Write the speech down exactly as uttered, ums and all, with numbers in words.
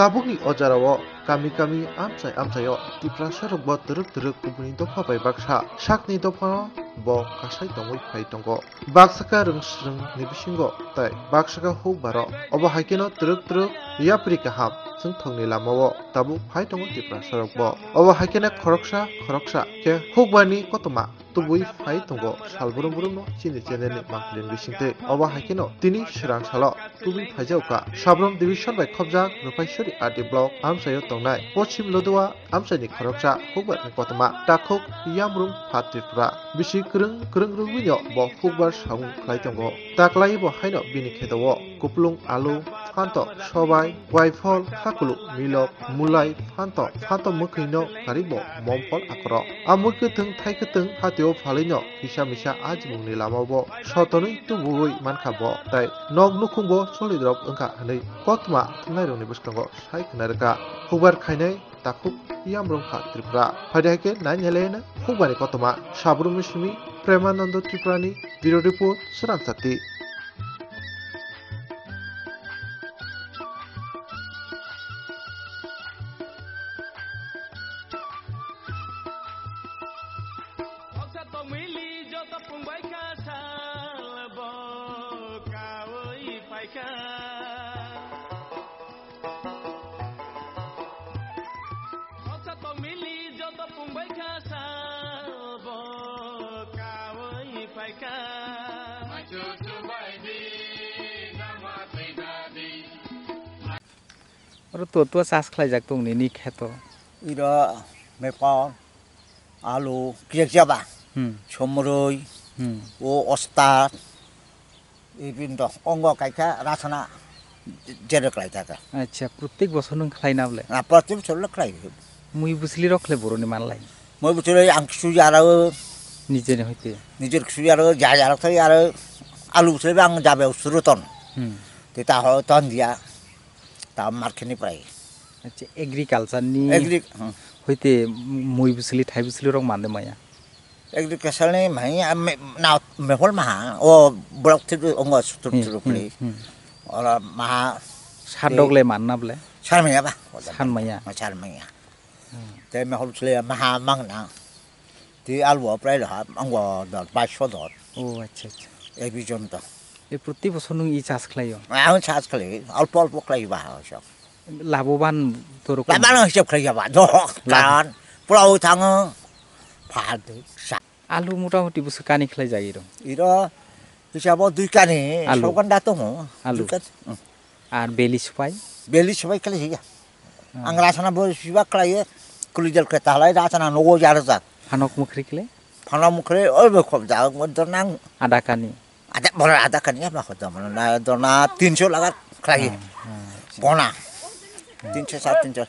Tabukni o jorao kami kami amchai amchaio Tiprasarokbo twrwk twrwk kubuni dopha bai baksa sakni dophano bo kasai tongwi phai tongo. Baksa khe rwng swrwngni bisingo tei baksa khe hukbaro. Obo hai kheno twrwk twrwk yapri kaham chwngthokni lamao tabuk phai tongo Tiprasarokbo. Obo hai kheno khoroksa khoroksa khe hukbarni kothoma tubui phai tongo sal brum brumno chini channelni mangpili bisingtwi. Obo hai kheno tini swrang salo tubui phaijak kha Sabrum division bai khobjak Rwphaisori R D block amchaio tongnai Poschim Lodua amchaini khoroksa hukbarni kothoma takhuk Yamrung Pha Tripura. Bisi kwrwng kwrwng rwgwino bo hukbar samung khlai tongo. Taklai bo haino bini kheto o kupulung alu, phanto, sobai, waifol, khakulu, milok, mulai, phanto, phanto mwkhwino karibo momphol akorok. A mwkhwthwng thaikwthwng hatio phalwino kisa misa a jimungni lamao sotonwi tubuwi mankha bo, tei nok nukhungbo cholidrop wngkha hwnwi kothoma thumnairokni bwskango sai khna rwkha. Hukbar khainai takhuk Yamrung Pha Tripura. Phaidi hai khe nai nai lai no hukbani kothoma Sabrumni simi Premanando Tripurani Bureau Report, Swrangchati. Khoroksa tongmili joto pungbai kha sal bo kaui phaikha. Khoroksa tongmili joto pungbai kha sal bo kaui phaikha. Oro to tua chas khlaijak tong nini kheto. Iro mepal, alu, kiyek jaba, Hmm. Somroi, Hmm. o osta, ibin to ongo kaikha rasana jere klai thaka. Acha, protek bosor nung khlai na bole? Na protek bosor lo khlai. Mui busli rok khle boroni manlai. Mui busli ang kisu jara o. Nijeni hoite. Nijor kisu jara o, ja jara thai jara o. Alu busli ang jabe suruton. Hmm. Te ta ho ton dia. Ta market ni prai. Acha, agriculture ni Agri-, hmm. Hoite mui busli, thai busli rok mande maya. Agriculture ni mai, a, me, na, mehol maha, o block thik ongo sutur Hmm, sutur hmm, kuli. Hmm. Ora maha Sadok le man na ble? San maya ba. San maya? Ma san maya. Hmm. Te mehol sule maha mang na. Ti alwa prai lo ha, angwa dor, baisho dor. Oh, acha, acha. E bijon to. E proti bosor nung i chas khlaio? Ang chas khlai, alpo alpo khlai ba ha so. Laboban to rokon? Laboban hisab khlai ba, do. Lab- Kan, pura utang, phal de, sa. Alu motamuti bwswk kani khlai jagwi rw? Iro hisabo dui kani, Alu. Sokanda tongo. Alu. Dui kani. Hmm. Ar beli supai? Beli supai khlai ya. Hmm. Ang rasana bo siba khlai, kulidel khe talai rasana nogo jar jak. Phanok mukhri kle? Phanok mukhri, oi bo khop jak, mo dornang. Ada kani? Ada, bora ada kani, apa khop jak, mana na dorna tinso laga khlai. Hmm, hmm. Bona. Hmm. Tinso, sat tinso.